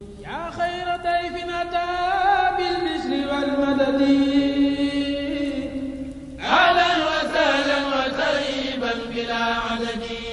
yaa xayra dayfin ataa bil bishri wal madadi ahlan wa sahlan wa tarhiban bilaa adadi.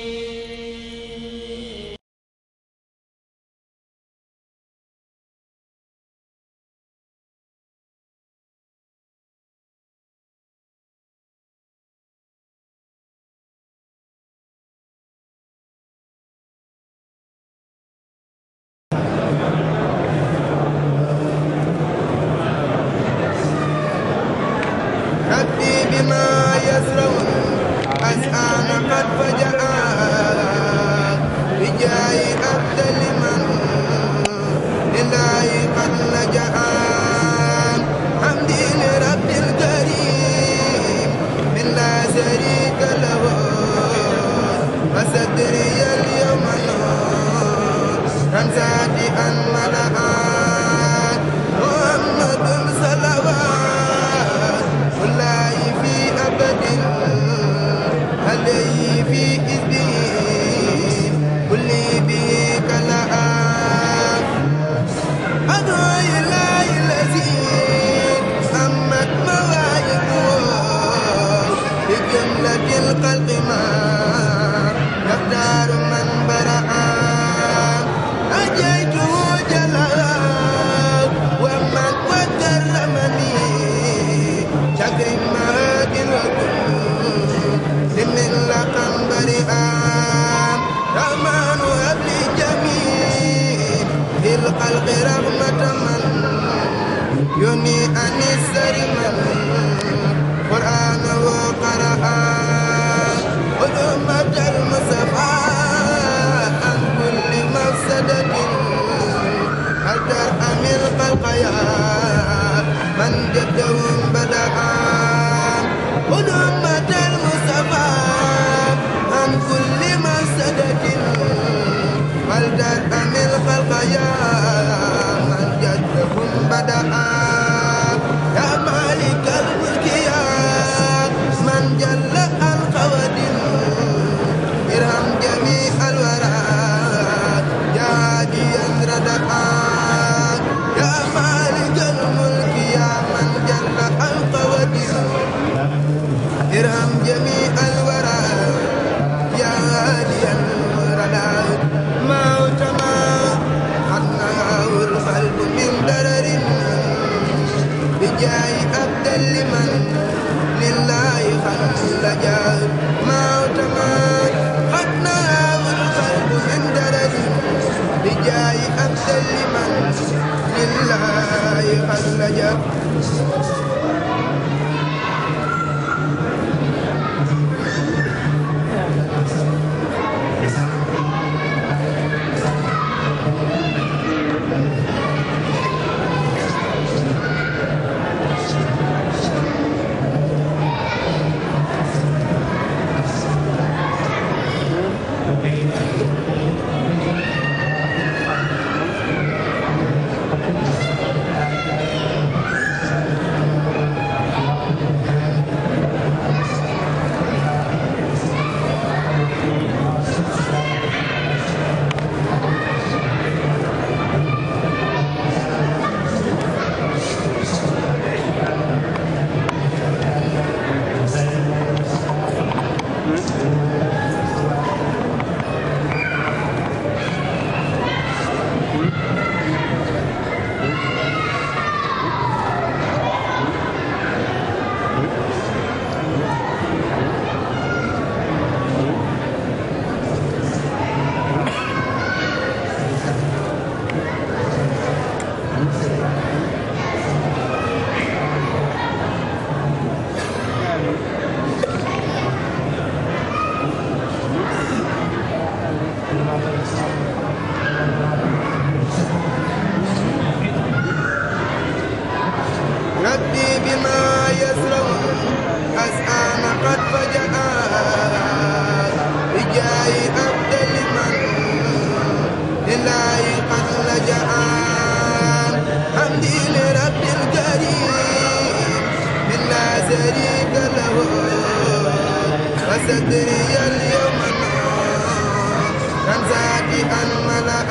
صدري اليوم نور كان زادي الملأ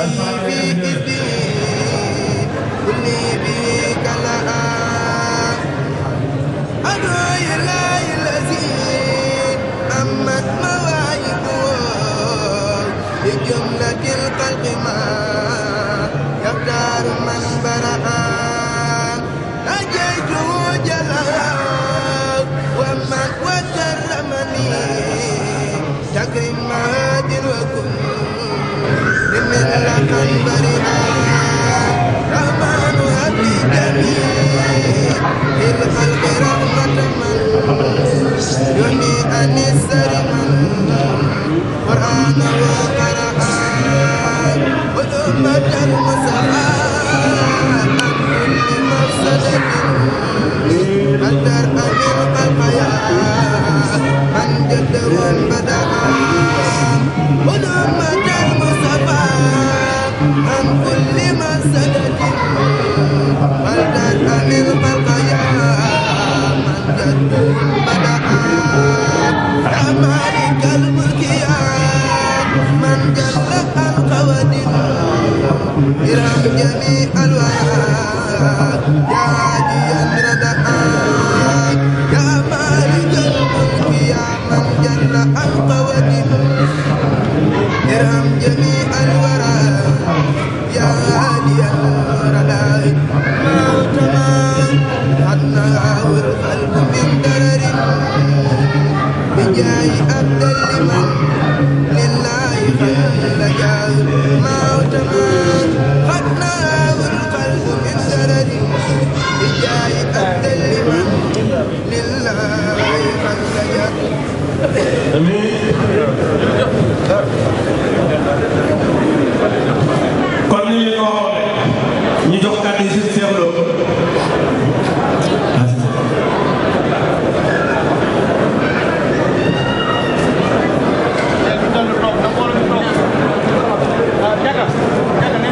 في إذنه كلي به كلا أدعو إله الذي أمت مواهبه لجملة الخلق ما يختار من برأ نجيته جلا ومن وكرمني تكرم مهاد وكن من لقد برئا رحمن هب لي جميع الخلق رحمة من يغني عن السر من قرآن وقرآن وأمة المصطفى عن كل مفسدة قدر أمين الخلق من جد وبدأ وأمة المصطفى عن كل مفسدة قدر أمين الخلق من جد وبدأ يا مالك الملك يا من جل القوادم ارحم جميع الورى يا هادي الردى يا مالك الملك يا من جل القوادم ارحم جميع الورى يا هادي الردى موتنا حتى والقلب من درر بجاي أبدل لمن لله خير جاه موتنا خدنا والقلب من درر بجاي أبدل لمن لله خير جاه kon ni ñu ko ñu jox kàddu yi si Cheikh Lo Jaga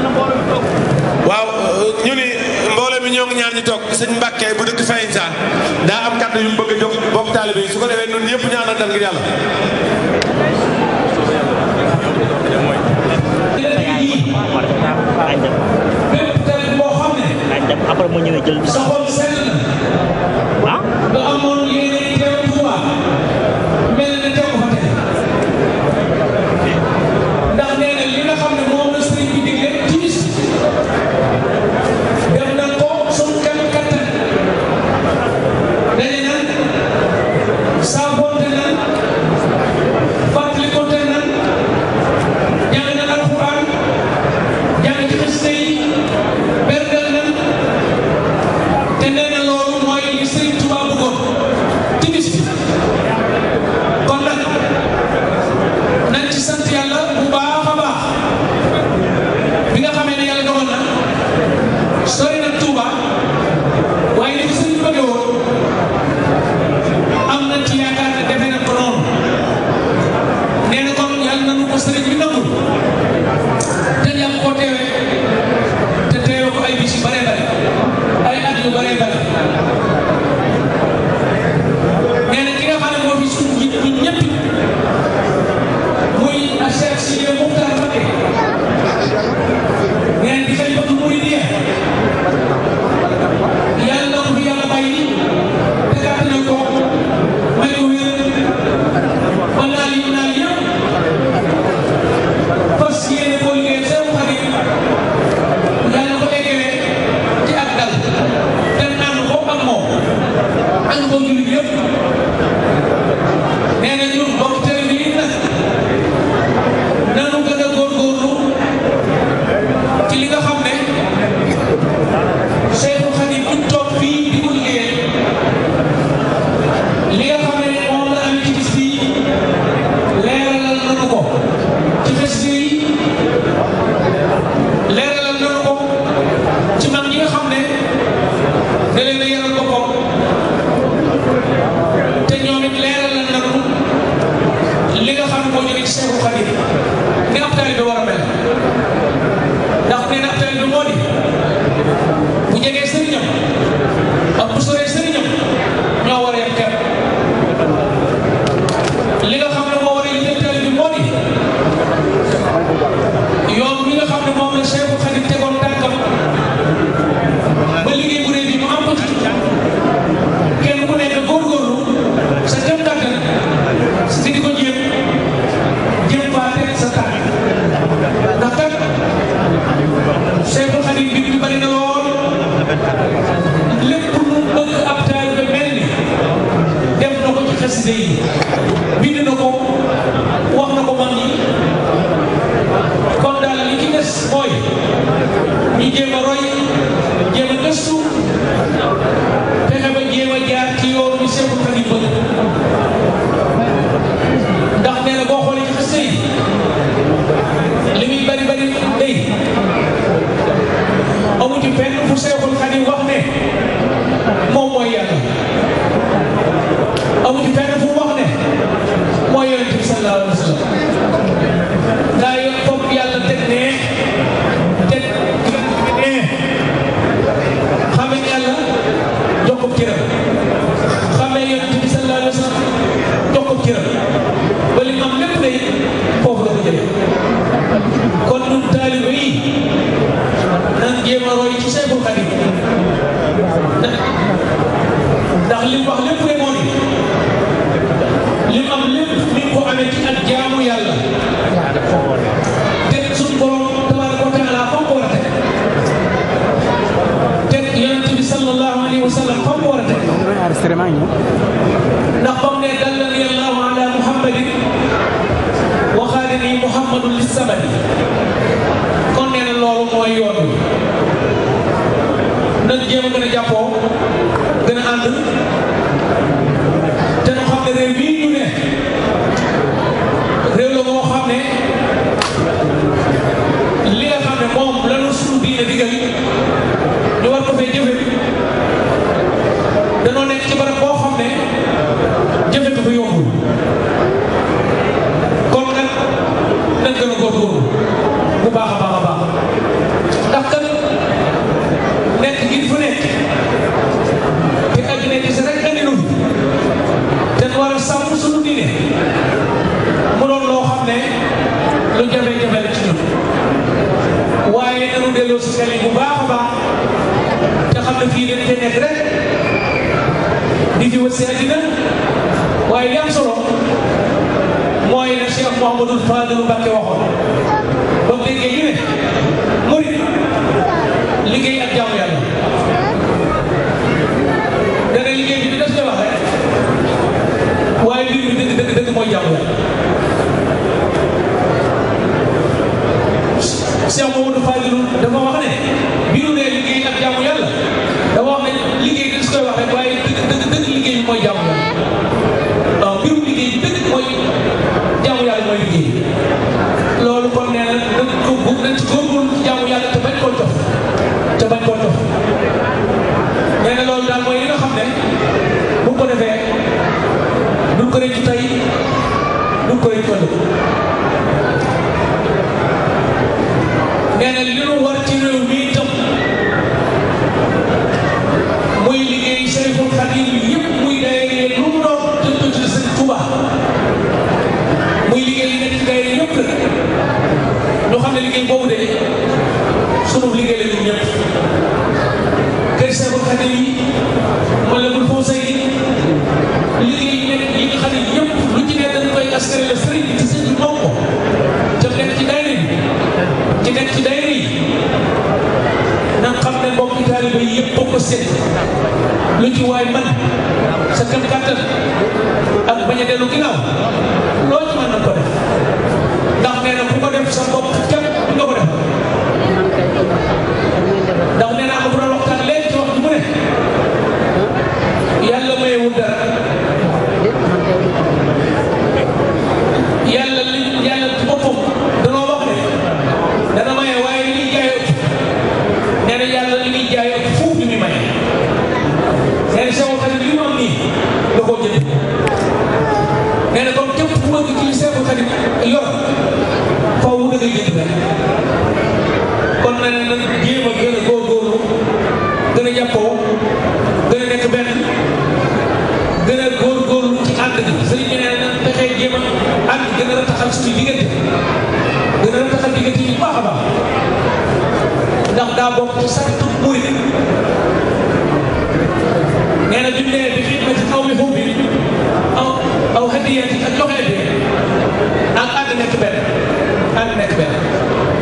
bari kon nee na loolu mooy yoon wi nañ jéem a gën a jàppoo gën a ànd te ñu xam ne réew mii ñu ne réew la moo xam ne li nga xam ne moom lanu suñu diine digal ñu war ko fee jëfe danoo nekk ci barab boo xam ne jëfe ko fa yombul kon nag nañ gën a góorgóorlu bu baax a baax a baax ndax kat nekk gi fu nekk te ak nekk si rek andi nu te war a sàmm suñu diine mu doon loo xam ne lu jafe-jafe la ci ñun waaye nanu delloo si xel yi bu baax a baax te xam ne fii dañ fee nekk rek di fi wër si àddina waaye li am solo mooy la Cheikh Mouhamadou Fadilou Mbacké waxoon ba mu déggee ñu ne murid liggéey ak jaamu yàlla dana liggéey bi des koy wax rek waaye mbir mi dëgg mooy jaamu yàlla Cheikh Mouhamadou Fadilou dafa wax ne bi ñu nee liggéey ak jaamu yàlla dafa wax ne liggéey bi des koy wax rek waaye dëgg liggéey bi mooy jaamu yàlla waaw mbirum liggéey bi dëgg mooy jaamu yàlla mooy liggéey loolu kon nee na nañ ci góorgóorlu ci jaamu yàlla te bañ koo jox nee na loolu daal mooy li nga xam ne bu ko defee duñ ko rëccu tey duñ ko rëccu ëllëg nee na li ñu war ci réew mi itam muy liggéey Cheikhul Khadim yëpp muy day lu mu doon tëdd ci Sëñ Touba muy liggéey yi nekk ci day yëpp la ñu xam ne liggéey boobu de sunu liggéey la ñun ñëpp kër Cheikhul Khadim yi wala bul foo say liggéey yi nekk yi nga xam ne yëpp lu ci ne dañ koy askare la sëriñ bi ci sëñ bi moom ko te nekk ci daayira bi ci nekk ci daayira yi nan xam ne mbokk taalibe yi yëpp boo ko seet lu ci waay man sa kam kàttan ak bañ a dellu ginnaaw loo ci mën na ko def ndax nee na ku ko def sa bopp képp nga ko def ndax nee na am bu doon waxtaan léegi ci wax ji mu ne yàlla mayewul dara yàlla ci boppam danoo wax ne dana maye waaye li ñuy jaay ëpp nee na yàlla li ñuy jaay ëpp fuuf li muy maye nee na Seexul Xadiim li mu am nii da koo jënd nee na kon képp ku bëgg ci Seexul Xadiim yor faw da ngay jënd rek kon nee na jéem a gën a góorgóorlu gën a jàppoo gën a nekk benn gën a góorgóorlu ci ànd gi sëriñ bi nee na fexee jéem a ànd gën a rataxal suñu diggante gën a rataxal diggante yi bu baax a baax ndax daa bokk ci sartu murid nee na bi mu nee bi xidmati aw bi xubbi aw hadiyati ak joxeete ak ànd nekk benn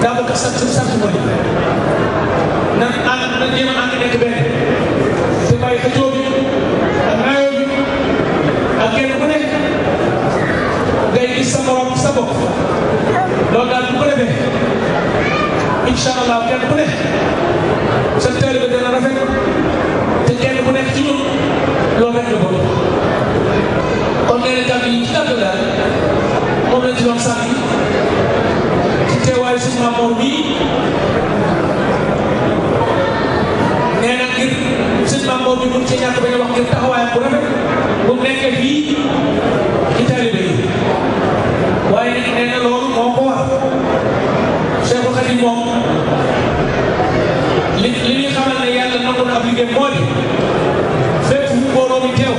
daa bokk sartu murid nan ànd na jéem a ànd nekk benn te bàyyi xëccoo bi ak naayoo bi ak kenn ku nekk ngay gis sa morom sa bopp loolu daal bu ko defee incha allah kenn ku nekk sa taalibe dana rafet te kenn ku nekk ci ñun loolu rek la bëgg kon nee na kàddu yi ci kàddu daal moom lañ ci doon sànni ci teewaayu suñu maam moom bii nee na ngir suñu maam moom bi mun cee ñàkk bañ a wax ngir taxawaayam bu rafet bu nekkee fii ci taalibe yi waaye nag nee na loolu moo ko war Cheikhul Khadim moom li ñuy xamal ne yàlla nangu na ab liggéey moo di fépp fu mbooloo mi teew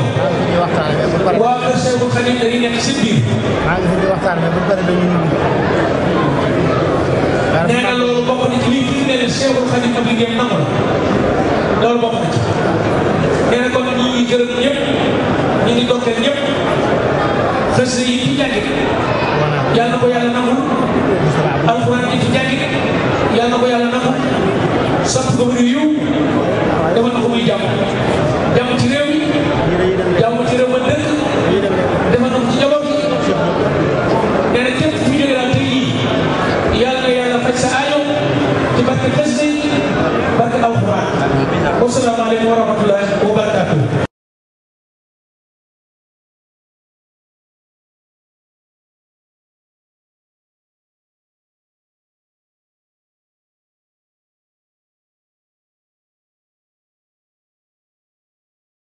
waa kër Cheikhul Khadim dañuy nekk si biir nee na loolu bokk na ci lii fi ne Cheikhul Khadim ab liggéey nangu na loolu bokk na ci nee na kon ñi ngi gërëm ñëpp ñi ngi dokkeel ñëpp xës yi ci jàngit yàlla na ko yàlla nangu alxuraan yi ci jàngit yàlla na ko yàlla nangu sant ko mu yiw defal na ko muy jàmm ci réew mi jàmm ci réew ma dëkk defal na ko ci njaboot gi nee na képp fu ñu jógee daal tey yii wasalaamaaleykum wa rahmatullahi wa barakatuh